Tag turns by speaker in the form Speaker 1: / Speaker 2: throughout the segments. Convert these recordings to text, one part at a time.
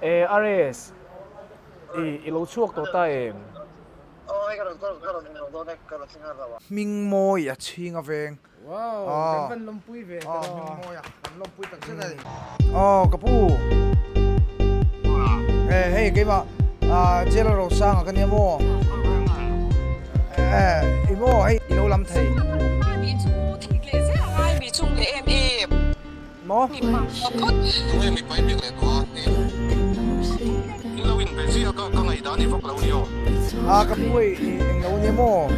Speaker 1: E RS, i i lo chhuak tawh ta em?
Speaker 2: Hmingmawi a chhing a veng.
Speaker 1: Wow, kan van lawmpui ve
Speaker 2: ta lo. Hmingmawi a, kan lawmpui tak zet a ni. Aw ka pu. E hei keimah Jail Rosanga ka nia maw? E i maw hei i lo lam thei. Maw?
Speaker 3: Tunge mi pai bik leh tawh a ni? In lo inbe chiah ka ka ngaihdan ni vak lo ni aw.
Speaker 2: A ka pu hei eng lo nia maw?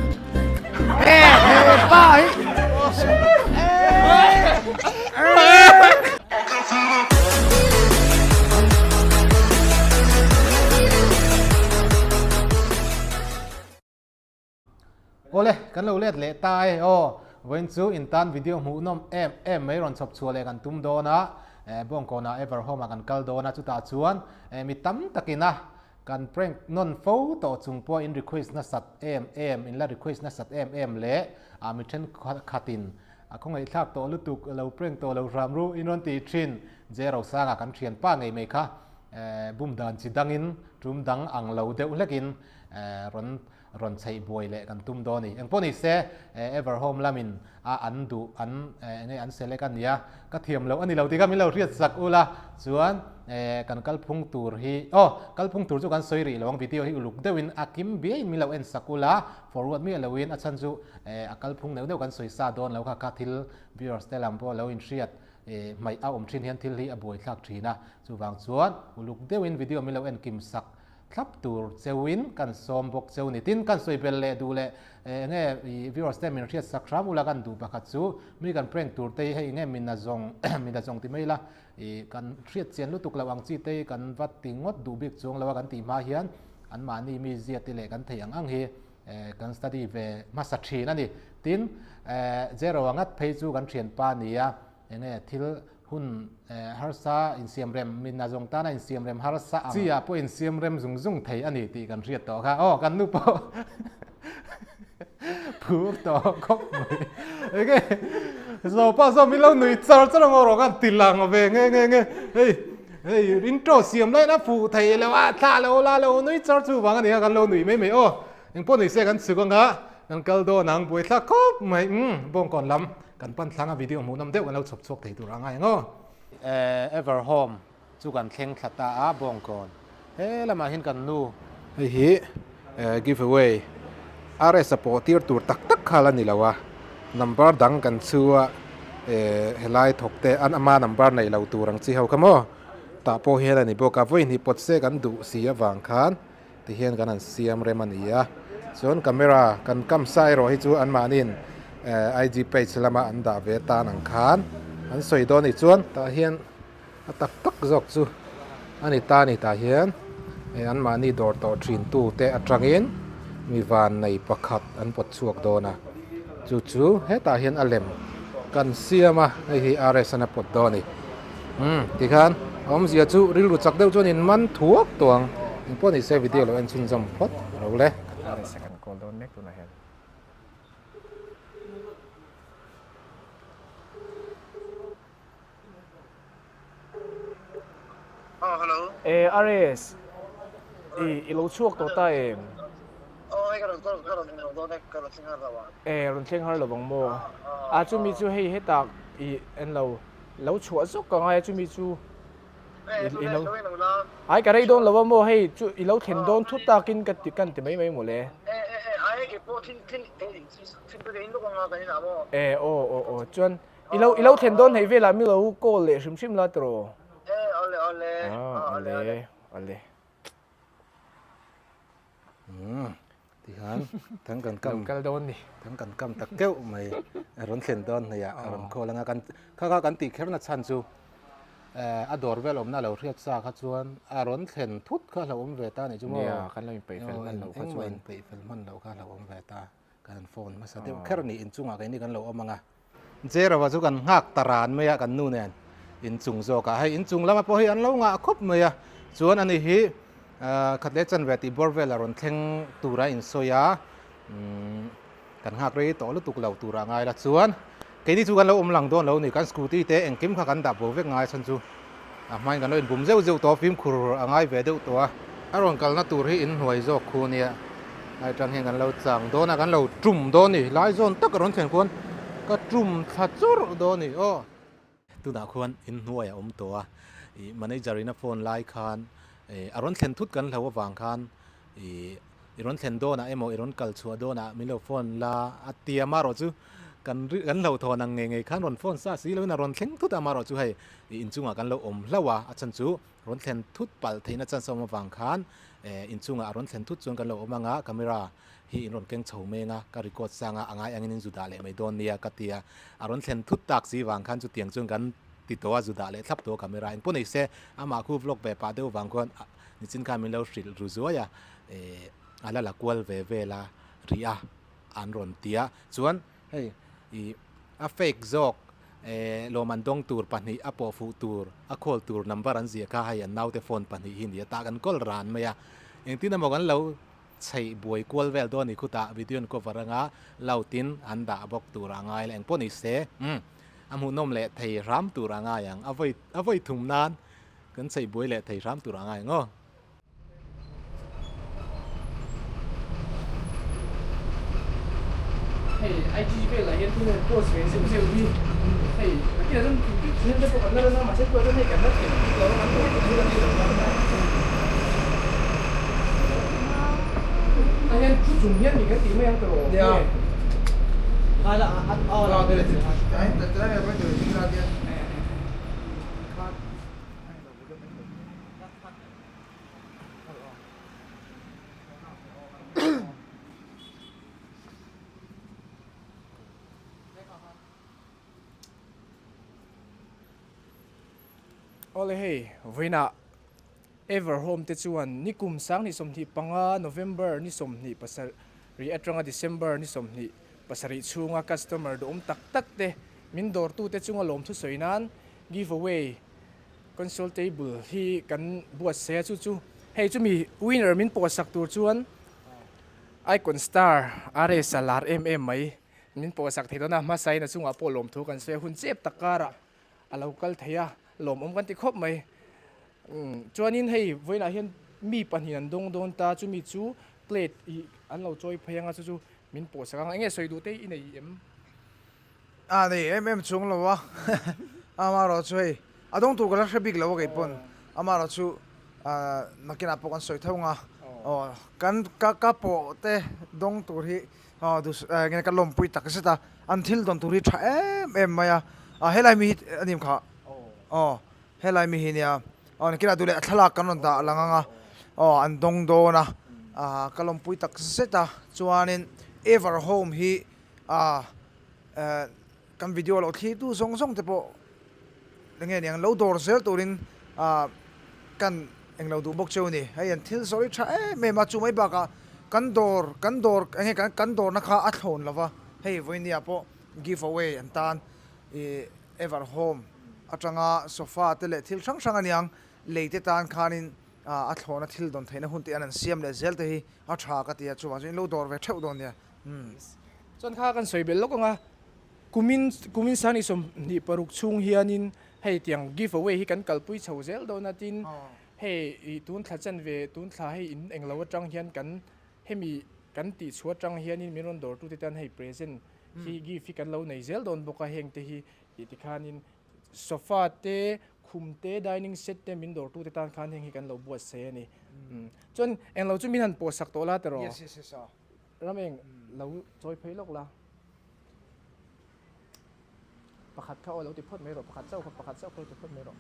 Speaker 2: E he pa hi.
Speaker 4: Awle, kan lo let leh ta e aw. Vawiin chu in tan video hmuhnawm em em mai rawn chhawp chhuah leh kan tum dawn a, Bawngkawnah Everhome ah kan kal dawn a, chutah chuan mi tam takin a kan prank nawn fo tawh chung pawh in request nasat em em, in la request nasat em em leh mi thenkhatin a khawngaihthlak tawh lutuk lo prank tawh lo hram ru in rawn ti thin. J Rosanga kan thianpa ngei mai kha bum dan chi dangin tum dang ang lo deuh hlekin rawn rawn chheih buai leh kan tum dawn a ni. Engpawh ni se, Everhome lamin a an duh an enge an select a nia, ka thiam loh a ni lo tih kha min lo hriat sak ula, chuan kan kalphung tur hi aw kalphung tur chu kan sawi rih lo ang, video hi uluk deuhin a kim biaiin min lo en sak ula, forward miah loin a chhan chu a kalphung neuh neuh kan sawi sa dawn lo kha kha thil viewers te lam pawh lo inhriat hmaih a awm thin hian thil hi a buaithlak thin a, chuvang chuan uluk deuhin video min lo en kim sak Thlap tur cheuin kan sawm bawk cheu ni. Tin, kan sawi bel leh duh leh enge i viewers te min hriat sak hram ula kan duh pakhat chu mi kan prank tur te hi hei enge min a zawng min a zawng ti mai ila i kan hriat chian lutuk loh ang chi te hi kan va ti ngawt duh bik chuang lo a kan tih hma hian anmahni mi zia te leh kan theih ang ang hi kan study ve hmasa thin a ni. Tin, zero a ngat phei chu kan thianpa nia Enge thil hun harsa insiamrem, min a zawng tana insiamrem harsa ang chi ah pawh insiamrem zung zung thei a ni tih kan hriat tawh kha. Aw, kan nu pawh phur tawh khawp mai. Enge Zopa zawm hi lo nui char char ang erawh khan ti lang ve nge nge nge. Hei, hei intro siam laiin a fuh thei lo a, thlah lo la lo nui char chu vang a ni kha kan lo nui mai mai. Aw, engpawh nui se kan chhuk anga kan kal dawn ang buaithlak khawp mai. Umm, Bawngkawn lam. Kan pan thlanga video hmuhnawm deuh kan lo chhawp chhuak thei tur a ngai ang aw. Everhome chu kan thleng thla ta a Bawngkawn he lamah hian kan nu. Hei hi give away RS a pawh tir tur tak tak kha la ni lo a, number dang kan chhu a helai thawk te an ama number nei lo tur ang chi ho kha maw tah pawh hian a ni bawk a, vawi hnih pawt se kan duh si avang khan Tihian kan han siam rem a ni a, chuan camera kan kam sa erawh hi chu anmahniin IG page lama an dah ve tan ang khan an sawi dawn a ni. Chuan tah hian a tak tak zawk chu a ni ta a ni tah hian anmahni dawr tawh thin tu te atangin mi vannei pakhat an pawt chhuak dawn a, chu chu hetah hian a lem kan siam a, hei hi RS an a pawt dawn a ni. Umm tikhan a awmzia chu rilru chak deuh chuan in man thuak tawh ang. Engpawh ni se video lo en chhunzawm phawt ro le.
Speaker 1: RS a kan call dawn mek tunah hian.
Speaker 3: Oh hello.
Speaker 1: E RS i i lo chhuak tawh ta em?
Speaker 3: Oh hei ka rawn ka rawn rawn dawn e ka rawn thleng har lo ang.
Speaker 1: E rawn thleng har lo ang maw? A chumi chu hei hetah i en lo. Lo chhuah zawk ka ngai a chumi chu i lo ai ka rei dawn lo a maw hei chu i lo thlen dawn thut takin ka ti kan ti mai mai mawle. E aw aw aw chuan i lo i lo thlen dawn hei velah mi lo call leh hrim hrim la tiraw. Ah awle awle.
Speaker 4: Umm tihian thang kan kam
Speaker 1: kal dawn ni
Speaker 4: thang kan kam tak keuh mai a rawn thlen dawn hnuaiah a rawn khawl anga kan kha kha kan tih kher na chhan chu eh a dawr vel awmna lo hriat sa kha chuan a rawn thlen thut kha hlauhawm ve ta nih chu maw
Speaker 1: nia kan lo inpeih fel hman loh kha
Speaker 4: chuan inpeih fel hman loh kha hlauhawm ve ta kan han phone hmasa deuh kher a ni inchungah keini kan lo awm ang a. Zero-a chu kan nghak ta ran mai a kan nu nen inchung zawkah hei inchung lama pawh hi an lo ngah khawp mai a chuan ani hi khat leh chanve tih bawr vel a rawn thleng tura insawi a kan nghak rei tawh lutuk lo tura ngai la chuan keini chu kan lo awm lang dawn lo ni kan scooty te engkim kha kan dah bo vek ngai chhan chu A hmain kan lo inbum zeuh zeuh tawh a, fimkhur a ngai ve deuh tawh a. A rawn kalna tur hi inhnuai zawk khu nia, lai atang hian kan lo chang dawn a, kan lo tum dawn a ni. Lai zawn tak a rawn thlen khuan ka tum thla churh dawn a ni aw. Tunah khuan inhnuai a awm tawh a, ih manager in a phone lai khan a rawn thlen thut kan hlo avang khan ih i rawn thlen dawnah emaw i rawn kal chhuah dawnah min lo phone la a ti a, amaherawh chu kan ri kan hlauhthawn ang ngei ngei khan rawn phone sa si loin a rawn thleng thut a, amaherawh chu hei ih inchungah kan lo awm hlauh a, a chhan chu rawn thlen thut palh theihna chance a awm avang khan eh inchungah a rawn thlen thut chuan kan lo awm ang a, camera hi in rawn keng chho meng a, ka record sang a, a ngai angin in zu dah leh mai dawn nia ka ti a, a rawn thlen thut tak si vang khan chutiang chuan kan ti tawh a, zu dah leh thlap tawh a camera engpawh nei se amah khu vlog ve pah deuh vang khuan nichin khan min lo hrilh ru zuai a, eh a la la kual ve vel a rih a an rawn ti a, chuan hei ih a fake zawk eh lawmman dawng tur pahnih a pawh fuh tur a call tur number an ziah kha hei an naute phone pahnih hi ni a tah kan call ran mai a, engtin emaw kan lo chheih buai kual vel dawn a ni khutah video an cover anga loud in an dah bawk tur a ngai la engpawh ni se umm a hmuhnawm leh thei hram tur a ngai ang a vawi a vawi thum nan kan chheih buai leh thei hram tur a ngai ang aw.
Speaker 1: Hei IG velah hian tuna post ve zeuh zeuh hi hei a kinah chuan thian te pawh kan la run a mahse tunah chuan hei kan la thlen bik lo a kan dawr tur hi kan la run a tah hian thu chung hian mi kan tih mai ang tawh nge. Awle hei, vawiinah Everhome te chuan nikum 2025 November ni 27 atanga December ni 27 chhunga customer duhawm tak tak te min dawrtute chunga lawmthu sawi nan giveaway Console table hi kan buatsaih a chu chu hei chumi winner min pawhsak tur chuan icon star RS a lar em em mai min pawhsak thei dawn a hmasain a chungah pawh lawmthu kan sawi a hun chep tak karah a lo kal thei a lawmawm kan ti khawp mai chuanin hei vawiinah hian mi pahnih an dawng dawn ta chumi chu plate ih an lo chawi phei anga chu chu min pawhsak ang eng nge sawi duh te i nei em?
Speaker 2: A nei em em chung lo a, amaherawh chu hei a dawng tur ka la hre bik lo a kei pawn, amaherawh chu nakinah pawh kan sawi tho ang a, aw kan ka ka pawh te dawng tur hi aw nge ka lawmpui tak zet a, an thil dawn tur hi tha em em mai a, helai mi hi a nim kha aw helai mi hi nia aw nakinah duh leh a thlalak kan rawn dah lang ang a, aw an dawng dawn a, ka lawmpui tak zet a, chuanin ever home hi a kan video lo thlir tu zawng zawng te pawh enge niang lo dawr zel turin ah kan englo duh bawk cheu a ni hei an thil sawi tha em em a chu mai bakah kan dawr kan dawr enge kan dawrna kha a thlawn lo va hei vawinia pawh give away an tan ih ever home atanga sofa te leh thil hrang hrang aniang lei te tan khanin ah a thlawna thil dawn theihna hun te an an siam leh zel te hi a tha ka ti a chuvang chuan in lo dawr ve theuh dawn nia. Umm.
Speaker 1: Chuan kha kan sawi belh lawk ang a, kumin kumin sani 26 chhung hianin hei tiang give away hi kan kalpui chho zel dawn a tin hei ih tun thla chen ve tun thla hei in englo atang hian kan hemi kan tih chhuah atang hianin min rawn dawrtute tan hei present hi gift hi kan lo nei zel dawn bawk a heng te hi tih tikhanin sofa te khum te dining set te min dawrtute tan khan heng hi kan lo buatsaih a ni. Chuan englo chu min han pawhsak tawh la tiraw?
Speaker 2: Yes yes yes.
Speaker 1: Ram eng lo chawi phei lawk la. Pakhat kha aw lo ti phawt mai rawh, pakhat chauh kha, pakhat chauh kha lo ti phawt mai rawh.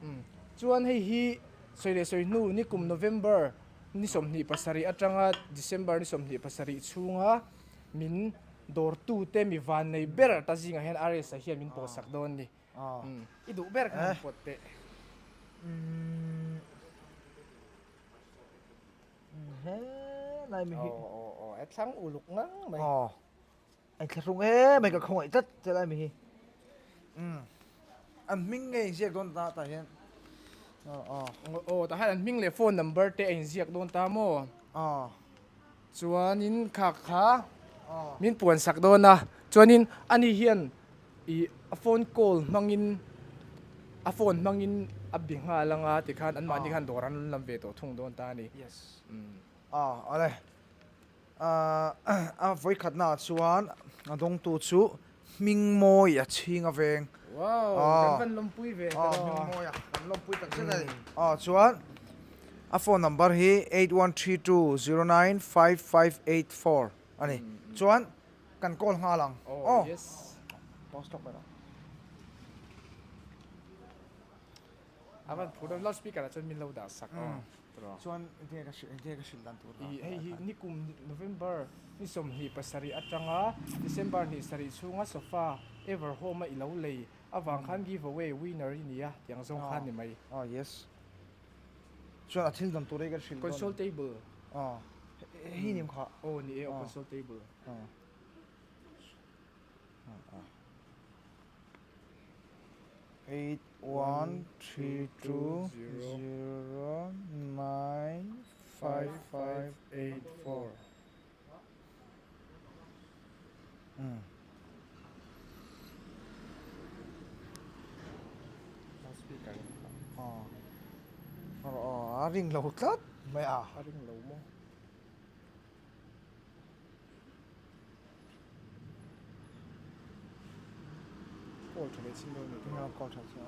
Speaker 1: Umm chuan hei hi sawi leh sawi hnu nikum November ni 27 atanga December ni 27 chhunga min dawrtute mi vannei ber ta zingah hian RS-a hian min pawhsak dawn a ni. Umm i duh ber kha han pawt teh.
Speaker 2: Umm. He lai mi hi.
Speaker 1: Aw aw aw a thlang uluk ngang mai.
Speaker 2: Aw a thlahrung em mai ka khawngaih tlat che lai mi hi. Umm an hming nge inziak dawn ta tah hian. Aw aw.
Speaker 1: Aw tah hian an hming leh phone number te a inziak dawn ta maw?
Speaker 2: Aw.
Speaker 1: Chuanin kha kha min puan sak dawn a chuanin ani hian ih a phone call hmangin. A phone hmangin a bi nghal anga tikhan anmahni khan dawr an lam ve tawh thung dawn ta a ni.
Speaker 2: Yes. A awle. A vawikhatnaah chuan a dawngtu chu Hmingmawi a chhing a veng.
Speaker 1: Wow, kan van lawmpui ve
Speaker 2: ta. Hmingmawi a, kan lawmpui tak zet a ni. Chuan a phone number hi 8132095584 a ni. Chuan kan call nghal ang.
Speaker 1: Oh, yes.
Speaker 2: Pause lawk mai rawh.
Speaker 1: A van phur deuh loudspeaker ah chuan min lo dah sak aw.
Speaker 2: Chuan engtinge ka hrilh engtinge ka hrilh dan tur
Speaker 1: I hei hi nikum November ni 27 atanga December ni sarih chhunga sofa Everhome a i lo lei avang khan giveaway winner i nia tiang zawng khan ni mai.
Speaker 2: Aw yes. Chuan a thil dan tur hi ka hrilh dawn.
Speaker 1: Console table.
Speaker 2: Aw hei ni kha.
Speaker 1: Aw ni e aw console table.
Speaker 2: Aw. 8 1 3 2 0 9 5 5 8 4 A ring lo tlat mai a.
Speaker 1: A ring lo maw? Call tha leh chin dawn ni
Speaker 2: tawh. Call tha chin a.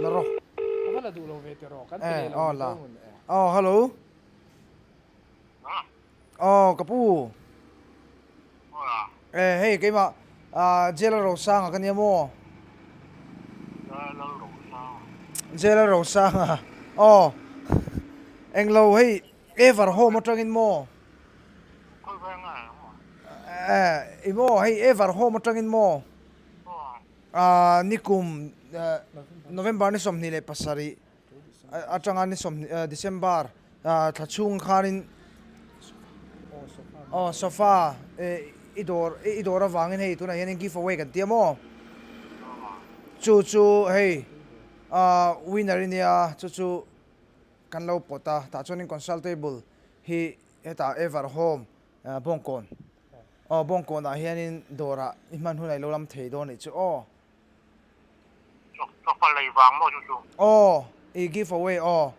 Speaker 2: La rawh.
Speaker 1: A va la duh lo ve teh rawh. Kan ti leh lo ni dawn.
Speaker 2: Aw hello. Aw ka pu. Eh hei keimah ah Jailer Rosanga ka nia maw? Jailer Rosanga aw englo hei Ever Home atangin maw? Eh i maw hei Ever Home atangin maw? Ah nikum November ni 27 atanga ni 20 December thla chhung khanin aw sofa i dawr i dawr avangin hei tunah hianin give away kan tia maw chu chu hei ah winner i nia chu chu kan lo pawt a tah chuanin consult table hi hetah ever home bawngkawn aw bawngkawnah hianin dawrah i hman hunah i lo lam thei dawn anih chu aw.
Speaker 3: Sofa lei vang maw chu chu?
Speaker 2: Aw, i give away aw.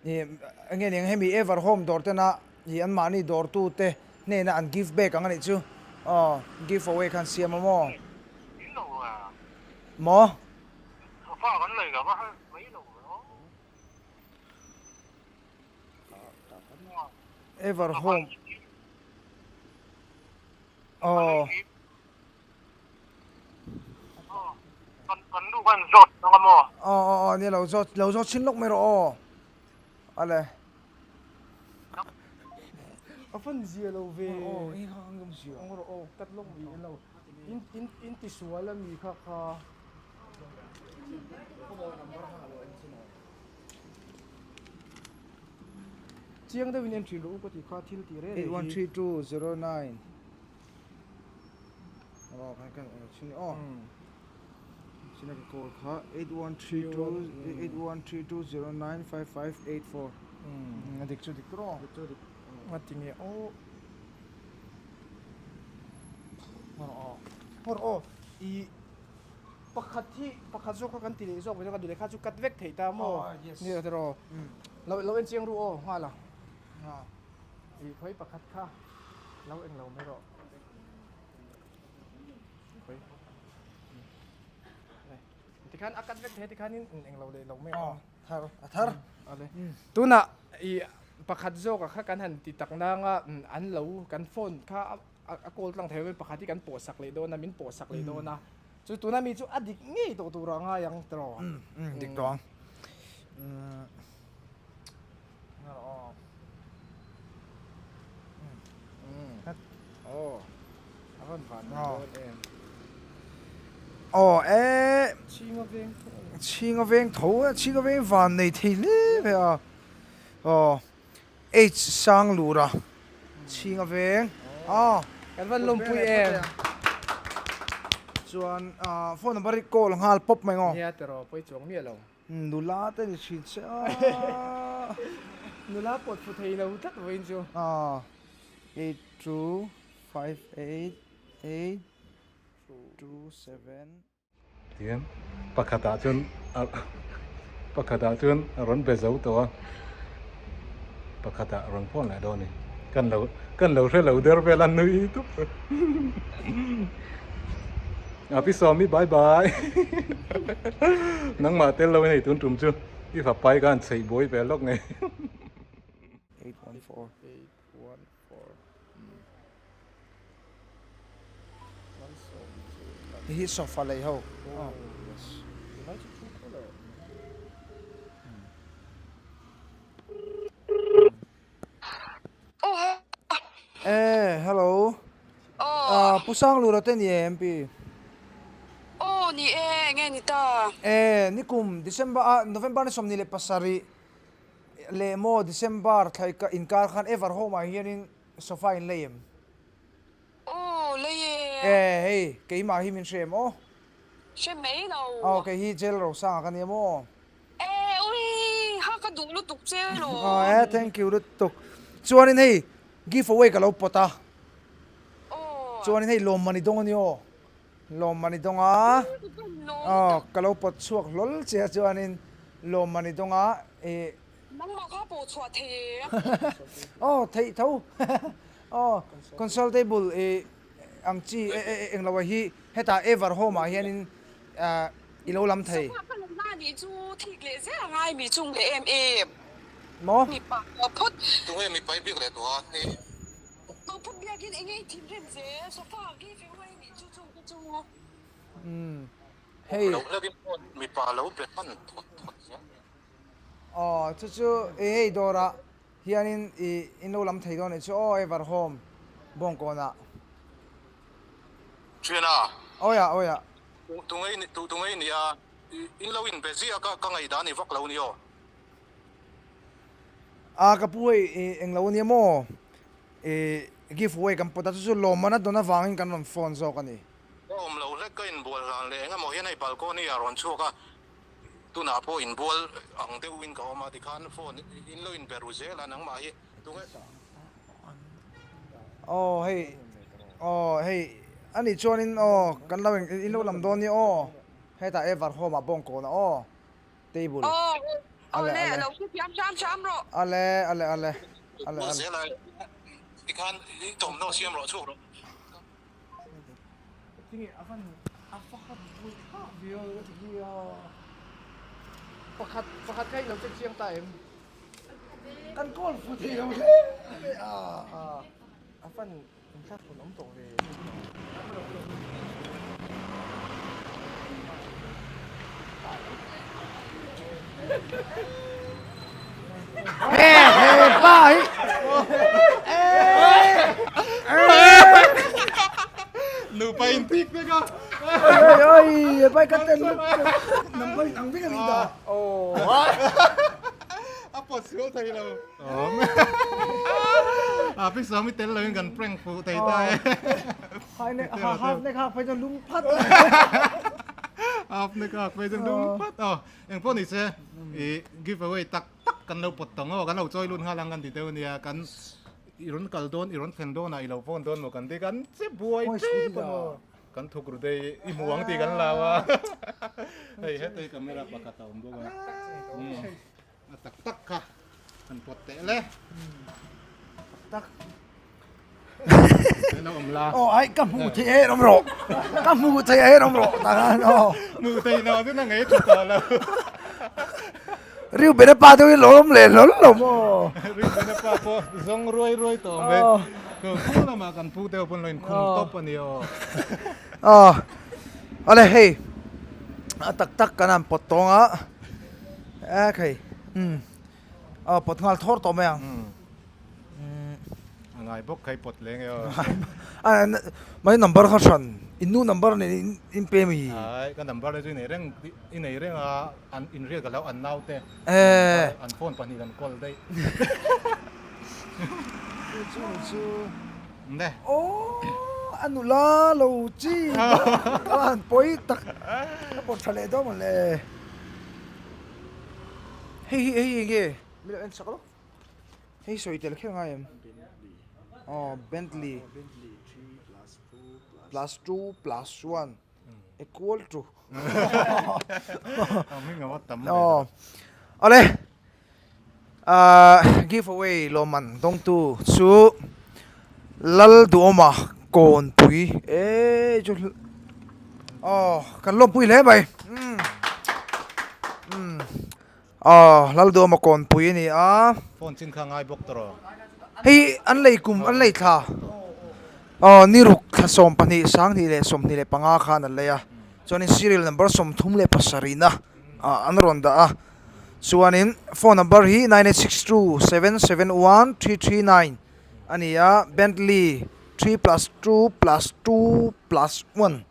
Speaker 2: I enge niang hemi Ever Home dawr tena i anmahni dawrtu te hnena an give back ang anih chu. Aw, give away khan siam a maw?
Speaker 3: Mai lo a.
Speaker 2: Maw?
Speaker 3: Sofa kan lei lo va, mai lo aw.
Speaker 2: Ever Home. Aw.
Speaker 3: Kan nu khan zawt ang a maw?
Speaker 2: Aw aw aw nia lo zawt lo zawt chhin lawk mai rawh aw. Ale.
Speaker 1: A fan zia lo ve.
Speaker 2: Aw hei kha kan awm zia.
Speaker 1: Ang rawh aw kat lawk mai lo. In in in ti sual a mi kha kha. Chiang deuhin en thin rawh u ka ti kha thil tih reh reh hi.
Speaker 2: 8 1 3 2 0 9
Speaker 1: Ngatinge aw Hawr aw i pakhat hi pakhat zawk kha kan ti leh zawk ka duh leh kha chu cut vek theih ta maw ni rawh tiraw lo lo en chiang ru aw nghal ang i khawi pakhat kha lo eng lo mai rawh. Tikhan a cut vek thei tikhanin eng lo leh lo mai ang.
Speaker 2: Thar a thar.
Speaker 1: Ale. Tuna i pakhat zawk a kha kan han ti tak nanga an lo kan phone kha a call tlang thei pakhat hi kan pawh sak leh dawn a min pawh sak leh dawn a. Chu tuna mi chu a dik ngei tawh tur a ngai ang tiraw.
Speaker 2: Dik tawh ang. Aw e chhinga veng tho a chhinga veng van nei thei hle ve a aw H sang lur a chhinga veng aw
Speaker 1: kan van lawmpui em.
Speaker 2: Chuan phone number hi call nghal pawp mai ngaw.
Speaker 1: Nia tiraw pawi chuang miah lo.
Speaker 2: Nula te ni thin che a.
Speaker 1: Nula pawt fu thei lo tlat vawiin chu.
Speaker 2: 8 2 5 8 8 2 7.
Speaker 4: Tihian pakhatah chuan pakhatah chuan a rawn be zo tawh a, pakhatah a rawn phone leh dawn a ni. Kan lo kan lo hre lo der vel a nui dup a pi Sawmi bye bye nangmah tel lo in hei tun tum chu i fapai khan chheih buai ve lawk ngei.
Speaker 2: 814. Hei hi sofa lei ho. Eh, hello. Ah, Pu Sanglura te ni em pi?
Speaker 5: Aw, ni e, enge ni ta?
Speaker 2: Eh, nikum December ah November ni 27 Leh maw December thla inkar khan Ever Home ah hianin sofa in lei em?
Speaker 5: Aw lei e.
Speaker 2: E hei keimah hi min hre em aw?
Speaker 5: Hre mai lo.
Speaker 2: Aw kei hi Jail Rosanga ka nia maw?
Speaker 5: E ui ha ka duh lutuk che lo.
Speaker 2: Aw e thank you lutuk. Chuanin hei give away ka lo pawt a.
Speaker 5: Aw.
Speaker 2: Chuanin hei lawmman i dawng a ni aw. Lawmman i dawng a, aw ka lo pawt chhuak hlawl che a chuanin lawmman i dawng a ih.
Speaker 5: Nangmah kha pawh chhuah thei e.
Speaker 2: Aw theih tho aw console table ih ang chi englo hi hetah ever home ah hianin i lo lam thei.
Speaker 5: Sofa ka lo la nih chu thik leh zel a ngai mi chung leh em em.
Speaker 2: Maw?
Speaker 5: Mipa phawt.
Speaker 3: Tunge mipa i biak leh tawh a hei.
Speaker 5: Phawt biakin enge i thinrim zel sofa give away. Chu chu chu chu.
Speaker 2: Umm hei.
Speaker 3: Lo hlek in phone mipa lo be hman thawt thawt zel.
Speaker 2: Aw chu chu i hei dawrah hianin i in lo lam thei dawn anih chu aw Ever Home Bawngkawnah.
Speaker 3: Thiana.
Speaker 2: Awi ah awi ah.
Speaker 3: Tu ngei tu tu ngei nia in lo in be ziah ka ka ngaihdan ni vak lo ni aw.
Speaker 2: A ka pu hei i englo ania maw. I give away kan pawt a, chu chu lawmman a dawn avangin kan rawn phone zawk a ni.
Speaker 3: Ka awm lo hlek ka inbual hlan leh engemaw hian hei balcony ah rawn chhuak a, tunah pawh inbual ang deuhin ka awm a, tikhan phone in lo inbe ru zel a nangmah hi tunge.
Speaker 2: Aw hei aw hei a nih chuanin aw kan lo in lo lam dawn nia aw hetah ever home ah bawngkawn ah aw. Table.
Speaker 5: Aw, ale, ale. Lo hrethiam hram hram rawh.
Speaker 2: Ale, ale, ale. Ale, ale.
Speaker 3: Zela, tikhan i thawmhnaw siam rawh, chhuak rawh.
Speaker 1: Tinge a van a pakhat pui thlak viau ka ti hi a. Pakhat pakhat kha i lo check chiang ta em?
Speaker 2: Kan call fu thei lo hle mai a.
Speaker 1: A van Inthlahrun awm tawh ve.
Speaker 2: He he pa hi.
Speaker 4: Nupa in thik vek a.
Speaker 2: Oi oi he pai ka ten number in ang vek a ni ta.
Speaker 4: A pawt sual thei lo. Awm. A pi sawm i tel lo in kan prank fuh thei ta e.
Speaker 2: Hai nek ha half nek hak phei chuan lung phat.
Speaker 4: Half nek hak phei chuan lung phat. Aw eng pawh ni se i give away tak tak kan lo pawt tawng aw kan lo chawi lut nghal ang kan ti deuh ania kan i rawn kal dawn i rawn thlen dawn ah i lo phone dawn maw kan ti kan che buai tep a maw. Kan thuk ru dei i hmu ang tih kan lau a. Hei hetei camera pakhat a awm bawk a. A tak tak kha han pawt teh le.
Speaker 2: Tak tak.
Speaker 4: Lo awm la.
Speaker 2: Aw ai ka hmu thei e rawm rawh. Ka hmu thei e rawm rawh tak an aw.
Speaker 4: Hmu thei lo chu na ngei tha tawh lo.
Speaker 2: Riu bena pa deuh in lo awm leh hlawl lo maw.
Speaker 4: Riu bena pa pawh zawng ruai ruai tawh awm e. Khu lamah kan pu deuh pawn lo inkhung tawp a ni aw.
Speaker 2: Aw awle hei a tak tak kan han pawt tawng a e khei umm aw pawt nghal thawr tawh mai ang
Speaker 4: a ngai bawk khai pawt leng e aw
Speaker 2: a mai number kha hran in nu number nen in in pe mi
Speaker 4: ai ka number chu i nei reng i nei reng a an inriat ka hlau an naute an phone pahnih an call daih
Speaker 2: chu chu
Speaker 4: ne
Speaker 2: aw. A nula lo chi ka han pawi tak ka pawt tha leh dawn mawle. Hei hi hei hi enge min lo en chak lawk. Hei sawi tel kher ngai em? Aw Bentley plus 2 plus 1 equal to Aw awle give away lawmman dawngtu chu Lalduhawma Kawnpui e chu aw kan lawmpui hle mai umm aw Lalduhawma Kawnpui a ni a.
Speaker 4: Phone chin kha ngai bawk tawh rawh.
Speaker 2: Hei an lei kum an lei thla aw ni ruk thla 12 2025 khan an lei a chuanin serial number 37 na ah an rawn dah a. Chuanin phone number hi 9862771339 a ni a, Bentley 3+2+2+1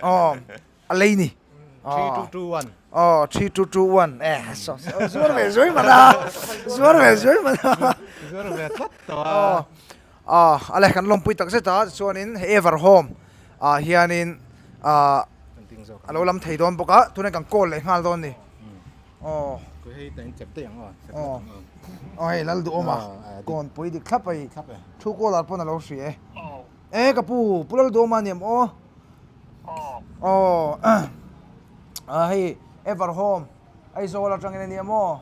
Speaker 2: aw a lei ni.
Speaker 4: 3221.
Speaker 2: Aw 3221 eh zuar ve zuai man a, zuar ve zuai man a.
Speaker 4: Zuar ve tlat tawh a.
Speaker 2: Aw a le kan lawmpui tak zet a, chuanin Ever Home ah hianin ah a lo lam thei dawn bawk a, tunah kan call leh nghal dawn a ni. Aw. Aw aw hei Lalduhawma kawnpui dik thlap a i thu caller pawn a lo hria e. E ka pu, Pu Lalduhawma a ni em aw? Aw ah hei Ever Home Aizawl atangin a ni em aw?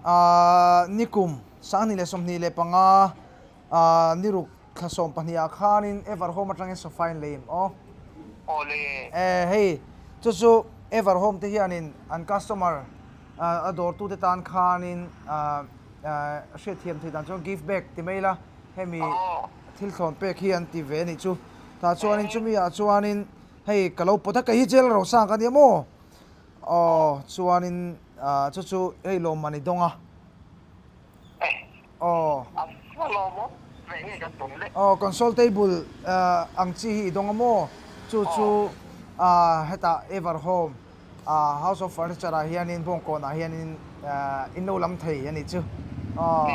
Speaker 2: Ah nikum 2025 ah ni ruk thla 12 ah khanin Ever Home atangin sofa in lei em aw? E hei chu chu Ever Home te hianin an customer a dawrtute tan khanin ah hriatthiam theih dan chuan give back ti mai la hemi thil thlawn pek hi an ti ve a nih chu. Tah chuanin chumi ah chuanin hei ka lo pawt a, kei hi jail rosang ka nia maw? Aw chuanin ah chu chu hei lawmman i dawng a. Aw. Aw console table ang chi hi i dawng a maw? Chu chu ah hetah Ever Home ah House of Furniture ah hianin Bawngkawn ah hianin in lo lam thei a nih chu. Aw.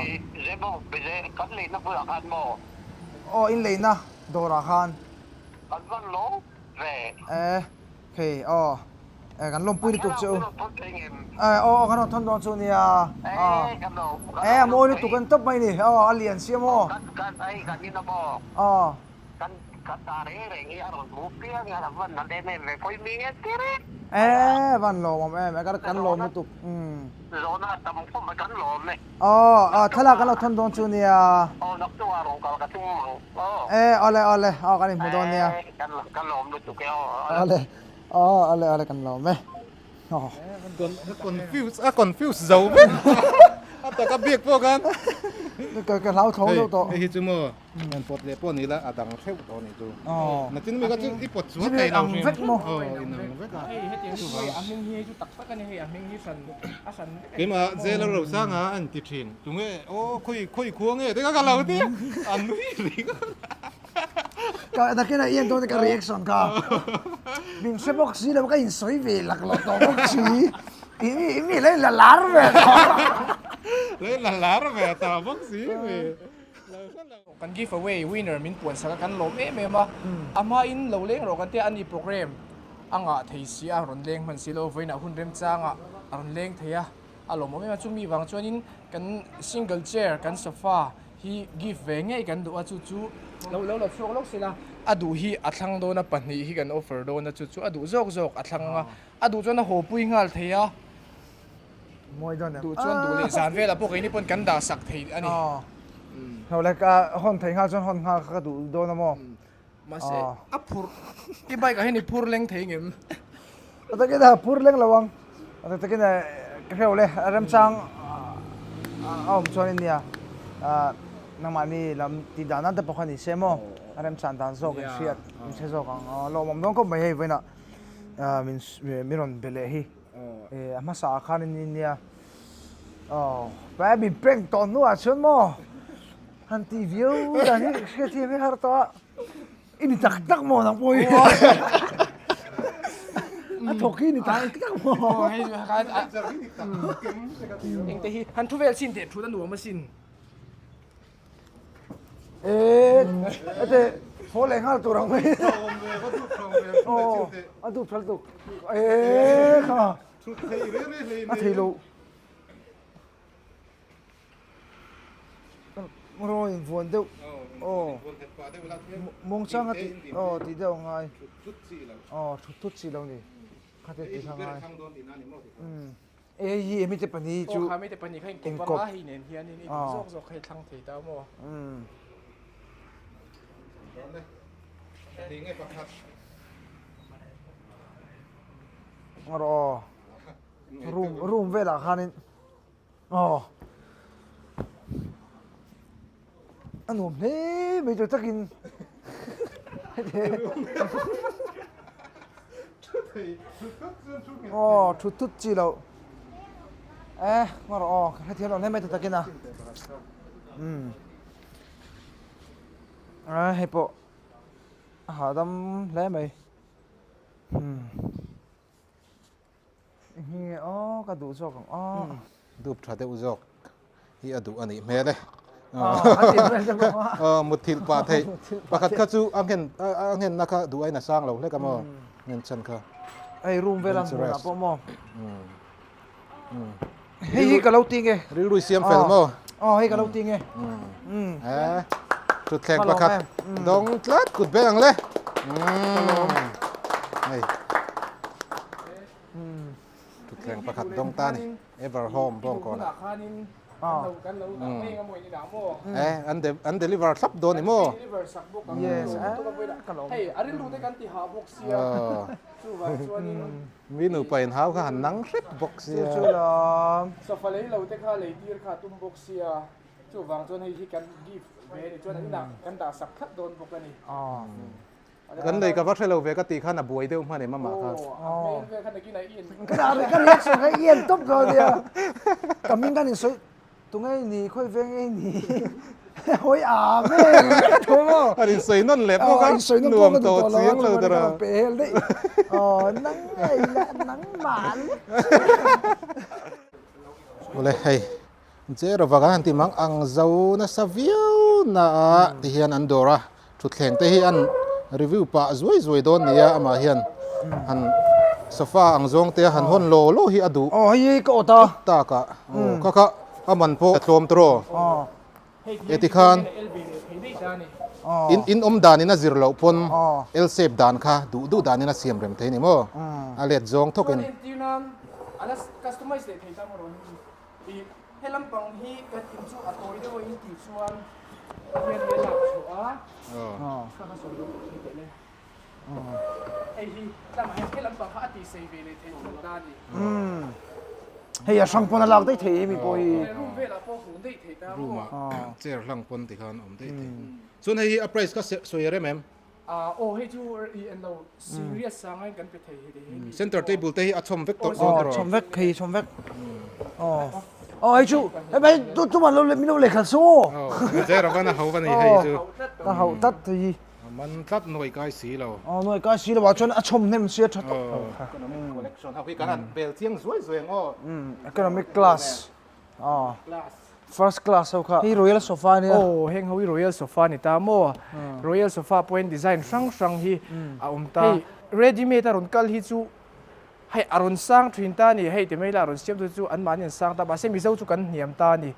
Speaker 2: Aw in leina dawrah khan. E hei aw e kan lawmpui lutuk che u e aw aw kan rawn thawn dawn chu nia aw e a mawi lutuk an tawp mai ni aw a lian si a maw aw e van lawm awm em e kan lawm lutuk umm aw aw thlalak kan lo thawn dawn chu nia e awle awle aw kan inhmu dawn nia awle aw awle awle kan lawm e aw
Speaker 4: confuse a confuse zo vek a taka biak pawh khan
Speaker 2: ka ka hlau thlawng deuh tawh
Speaker 4: hei hi chu maw an pawt leh pawh ni la a dang theuh tawh ni chu nakin mi kha chu i pawt chuan thei lo
Speaker 2: hrim vek maw
Speaker 4: aw inang vek a
Speaker 1: hei hetiang chu hei a hming hi chu tak tak a ni hei a hming hi hran a hran vek a
Speaker 4: keimah jail a rosanga an ti thin Tunge aw khawi khawi khua nge te ka lo ti a nui ringawt.
Speaker 2: Ka nakin a ian dawn ka reaction kha. Min hre bawk si lo ka insawi ve lak lo tawh bawk si. I mi i mi lo in la lar ve tawh.
Speaker 4: Lo in la lar ve tawh bawk si mi.
Speaker 1: Kan give away winner min puan sak a kan lawm em em a. A hmain lo leng rawh kan tia ani program a ngah thei si a rawn leng hman si lo vawiinah hun remchangah a rawn leng thei a. A lawmawm em a, chumi vang chuanin kan single chair kan sofa hi gift ve ngei kan duh a, chu chu lo lo la chhuak lawk sela, a duh hi a thlang dawn a, pahnih hi kan offer dawn a, chu chu a duh zawk zawk a thlang ang a, a duh chuan a haw pui nghal thei a, duh chuan duh leh zan velah pawh keini pawn kan dah sak thei a ni.
Speaker 2: Hlo leh ka hawn thei nghal chuan hawn nghal kha ka duh dawn a maw?
Speaker 1: Mahse a phur i bike ah hian i phur leng thei ngem?
Speaker 2: A takin a phur leng lo ang. A takin a ka hreu le a remchang a awm chuan in nia nangmahni lam tih dan nan te pawh kha ni se maw a remchan dan zawk in hriat in hre zawk ang lawmawm dawn khawp mai hei vawiinah min min rawn be leh hi a hmasa ah khan in nia aw min prank tawh hnuah chuan maw Han ti viau dan hi hriat hi a har tawh a, i ni tak tak maw nang pawh hi? A thawk hi ni tak tak maw?
Speaker 1: Engte hi han thu vel chin teh thut a nuam asin.
Speaker 2: E, ete. Haw leh nghal tur ang mai. Aw, a dup tha lutuk. Eee kha. A thei lo. Rawn invuan deuh. Aw. Muangchang a tih aw tih deuh a ngai. Aw thut thut chi lo ni. Khate tih kha ngai. E hei hi emi te pahnih chu
Speaker 1: Aw kha mi te pahnih kha inkawp anga hei nen hianin i duh zawk zawk hei thlang thei ta maw?
Speaker 2: Ngarawh aw room room velah khanin aw a nuam hle mai tur takin Aw thut thut chi loh e ngaw rawh aw ka hrethiam lo hle mai ta takin a umm a hei pawh a hahdam hle mai umm. Enge aw ka duh zawk ang aw.
Speaker 4: Dup tha deuh zawk hi a duh a nih hmel e. Aw mutthilh pah theih. Pakhat kha chu a nghen a nghenna kha duh aiin a sang lo hlek a maw nghen chhan kha.
Speaker 2: Hei room vel ang hmunah pawh maw. Hei hi ka lo ti nge.
Speaker 4: Rilru i siam fel maw?
Speaker 2: Aw hei ka lo ti nge.
Speaker 4: Eh thutthleng pakhat dawng tlat kut beng ang le. Hei thutthleng pakhat dawng ta ni Ever Home bawngkawnah. Eh an an deliver thlap dawn ni maw?
Speaker 2: Yes
Speaker 1: hei a rilru te kan ti hah bawk sia chuvang chuanin
Speaker 4: Mi nupa in hau kha han nang hrep bawk sia.
Speaker 2: Chu chu lam.
Speaker 1: Sofa lei lo te kha lei tir kha tum bawk sia. Chuvang chuan hei hi kan gift ve a ni chuan inah kan dah sak thlap dawn bawk a ni.
Speaker 4: Kan lei ka va hre lo ve ka tih khan a buai deuh hman em amah kha.
Speaker 1: Aw a hmel vel kha nakin a i en.
Speaker 2: Ka reaction kha i en tawp lo nia. Ka hming kan insawi Tunge i ni, khawi veng nge i ni? Hawi a ve tho maw?
Speaker 4: A in sawi nawn leh bawk a, nuam tawh chiang lo der a.
Speaker 2: Pe hel daih. Aw, nang ngei la, nangmah lek.
Speaker 4: Awle hei, Jerova kan han ti mang ang zo nasa viau na a ti hian an dawr a. Thutthleng te hi an review pah zuai zuai dawn nia amah hian han sofa ang zawng te a han hawn law law hi a duh
Speaker 2: Aw hei hi ka awt a
Speaker 4: tak a aw kha kha a man pawh a tlawm tawh
Speaker 2: aw
Speaker 4: e tikhan in in awm dan in a zir loh pawn L shape dan kha duh duh dan in a siam rem thei ni maw a let zawng thawk in
Speaker 1: Chuan entir nan a la customize leh thei ta maw rawn I he lampang hi kan in chu a tawi deuh a in tih chuan hian hi a lak chhuah a kha kha sawi deuh thei teh le hei hi tlangah hian he lampang kha a tih sei ve leh theih thung ta a ni.
Speaker 2: Hei a hrang pawn a lak daih thei hemi pawh hi.
Speaker 1: Room velah pawh hmun daih thei ta maw.
Speaker 4: Room ah chair hlang pawn tikhan awm daih thei. Chuan hei hi a price kha sawi a rem em?
Speaker 1: Aw hei chu i en lo serious sanga in kan pe thei hei hei
Speaker 4: Center table te hi a chhawm vek tawh dawn tawh.
Speaker 2: Chhawm vek hei chhawm vek. Aw aw hei chu hei mai tu tu man lo min lo lehkha su.
Speaker 4: Aw Ravana ho va ni hei chu.
Speaker 2: Ka hauh tlat thei hi.
Speaker 4: A man tlat nuai kai si lo.
Speaker 2: Aw nuai kai si lo ah chuan a chhawm hnem sia tha tawp.
Speaker 4: Economic collection ho hi kan han bel chiang zuai zuai ang aw.
Speaker 2: Economic class. Aw. First class ho kha. Hei Royal Sofa ania.
Speaker 1: Aw heng ho hi Royal Sofa ni ta maw? Royal Sofa pawhin design hrang hrang hi a awm ta. Hei ready made a rawn kal hi chu hei a rawn sang thin ta a ni. Hei ti mai la a rawn siam tu chu anmahni an sang ta mahse Mizo chu kan hniam ta a ni.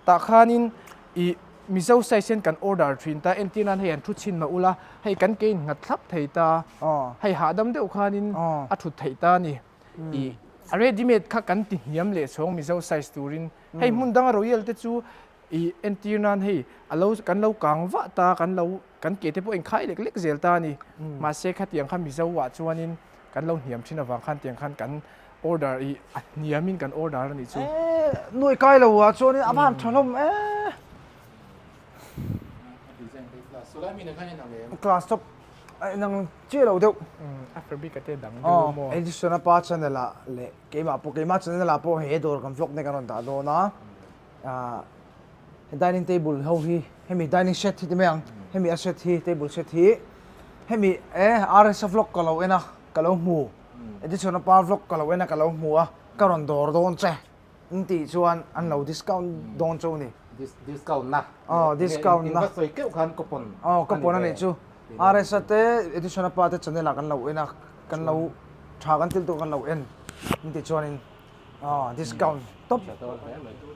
Speaker 1: Tah khanin ih Mizo size hian kan order thin ta entir nan hei an thu chhin mah ula hei kan ke in nghat thlap thei ta. Hei hahdam deuh khanin a thut theih ta a ni. Ih a ready made kha kan ti hniam leh chhawng Mizo size turin. Hei hmun danga Royal te chu i entir nan hei a lo kan lo kang vah ta kan lo kan ke te pawh inkhai lek lek zel ta a ni. Mahse khatiang kha Mizo ah chuanin kan lo hniam thin avang khan tiang khan kan order i a hniamin kan order a nih chu.
Speaker 2: Eee nuai kai lo ah chuanin a van tha hlawm ee. Class top a inang chiah lo deuh.
Speaker 1: A fabric a te dang deuh maw.
Speaker 2: Edison a pa channel ah leh Keimah pawh keimah channel ah pawh he dawr kan vlog nek a rawn dah dawn a, ah dining table ho hi hemi dining set hi ti mai ang hemi a set hi table set hi hemi e RS a vlog ka lo en a ka lo hmu Edison a pa vlog ka lo en a ka lo hmu a ka rawn dawr dawn che an tih chuan an lo discount dawn chu a ni.
Speaker 4: Discount na.
Speaker 2: Aw discount na.
Speaker 4: In va sawi keuh khan coupon.
Speaker 2: Aw coupon a nih chu. RSa te Edisona pa te channel ah kan lo en a kan lo tha kan til tawh kan lo en min tih chuanin aw discount top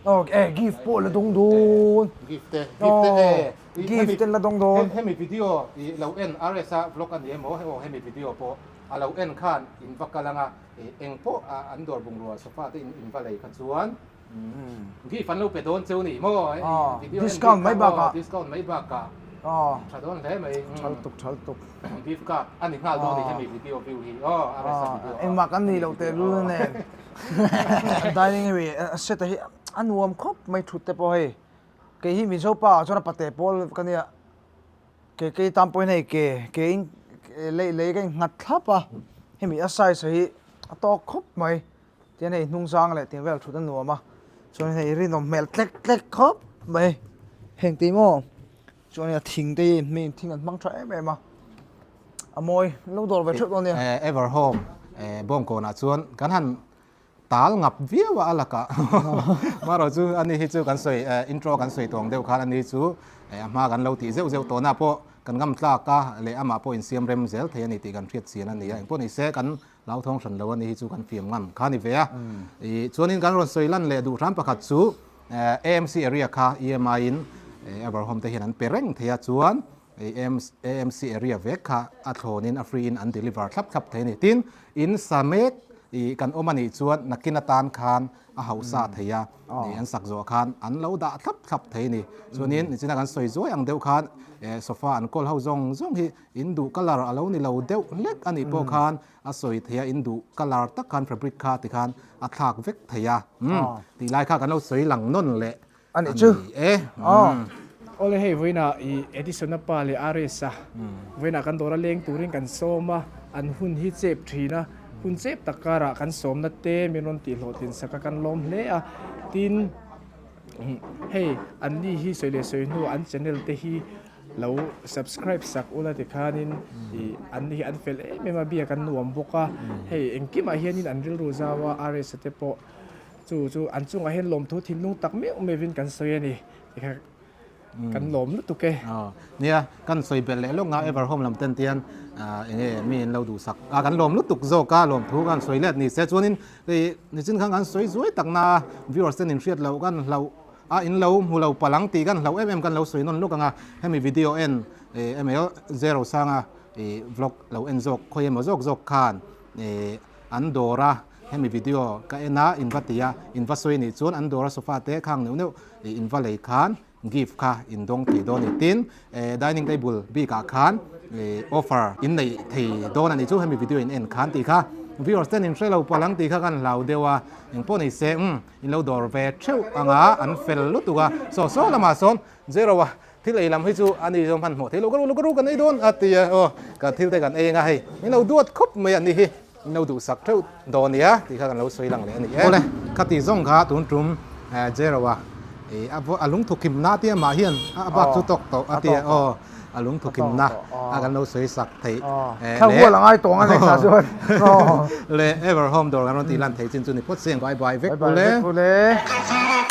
Speaker 2: aw e gift pawh la dawng dawn
Speaker 4: gift te gift te e
Speaker 2: gift te la dawng dawn
Speaker 4: hemi video i lo en RSa vlog a ni emaw aw hemi video pawh a lo en khan in va kal anga eng pawh an dawr bungrua sofa te in va lei kha chuan Gift an lo pe dawn cheu ni maw? Video en
Speaker 2: Discount mai bakah.
Speaker 4: Discount mai bakah. Tha dawn hle mai.
Speaker 2: Tha lutuk, tha lutuk.
Speaker 4: Gift card a ni nghal dawn ni hemi video view hi aw RSa video.
Speaker 2: Engmah kan nih loh tehlul nen. Dining hemi a set a hi a nuam khawp mai thut te pawh hei. Kei hi Mizo pa ah chuan a pate pawl ka nia. Ke kei tan pawhin hei ke ke in lei lei ka innghat thlap a. Hemi a size hi a tawk khawp mai. Tihian hei hnung zang leh tih vel thut a nuam a, chuan hei rinawm hmel tlek tlek khawp mai heng tih maw chuan a thing te hi mi thing an hmang tha em em a a mawi lo dawr ve theuh dawn nia.
Speaker 4: Ever home bawngkawnah chuan kan han tal ngap viau a a lakah marawh chu ani hi chu kan sawi intro kan sawi tawng deuh khan ani chu a hma kan lo tih zeuh zeuh tawhna pawh kan ngam tlak a leh amah pawh insiam rem zel thei a ni tih kan hriat chian a ni a engpawh ni se kan Hlauthawng hran lo a ni hi chu kan fiam ngam kha a ni ve a. Ih chuanin kan rawn sawi lan leh duh hram pakhat chu AMC area kha EMI in Everhome te hian an pe reng thei a chuan AMC area vek kha a thlawnin a free in an deliver thlap thlap thei a ni. Tin, in sa mek ih kan awm a nih chuan nakin atan khan a hausa thei a, ih an sak zawh khan an lo dah thlap thlap thei a ni. Chuanin nichina kan sawi zuai ang deuh khan sofa an kawl ho zawng zawng hi In duh colour a lo ni lo deuh hlek a nih pawh khan a sawi thei a, in duh colour tak khan fabric kha ti khan a thlak vek thei a, umm tih lai kha kan lo sawi lang nawn leh
Speaker 2: a ni chu
Speaker 4: e. Umm.
Speaker 1: Awle hei vawiinah i Edison-a pa leh RS-a vawiinah kan dawra leng turin kan sawm a, an hun hi chep thin a, hun chep tak karah kan sawmna te min rawn tihhlawhtlin sak a kan lawm hle a, tin hei anni hi sawi leh sawi hnu an channel te hi Lo subscribe sak ula tikhanin ih an ni hi an fel em em a biak an nuam bawk a hei engkimah hianin an rilru zau a RS te pawh chu chu an chungah hian lawmthu thinlung tak meuh meuhin kan sawi a ni tikha kan lawm lutuk e.
Speaker 4: Aw nia kan sawi belh leh lawk nga Everhome lam ten tian enge mi in lo duhsak a kan lawm lutuk zawk a lawmthu kan sawi let ni se chuanin ih nichin khan kan sawi zuai tak na a viewers ten in hriat loh kan hlauh A in lo hmu lo palang tih kan hlauh em em kan lo sawi nawn luk ang a, hemi video en emaw zero sanga ih vlog lo en zawk khawi emaw zawk zawk khan ih an dawr a hemi video ka en a in va ti a in va sawi nih chuan an dawr a sofa te khang neuh neuh ih in va lei khan gift kha in dawng thei dawn a ni. Tin dining table bik ah khan ih offer in neih thei dawn a nih chu hemi video in en khan tih kha viewers ten in hre lo palang tih kha kan hlau deuh a engpawh ni se umm In lo dawr ve theuh ang a, an fel lutuk a, saw saw lamah sawn zero a, thil ei lam hi chu a ni zawng hmanhmawh thei lo, ka ru ka ru kan ei dawn a ti a, aw ka thil te kan ei ang a hei, min lo duat khawp mai a ni hi, min lo duhsak theuh dawn nia tih kha kan lo sawi lang leh a ni e. Awle, khati zawng kha tun tum zero a, a lungthu kimna tia mah hian a bak chu tawk tawh a ti a, aw. A lungthu kimna a kan lo sawi sak theih
Speaker 2: Thla hual a ngai tawng a neih chuan
Speaker 4: leh Everhome dawr kan rawn tih lan theih chin chu ni phawt se ang bye bye vek ule.
Speaker 2: Bye bye vek ule.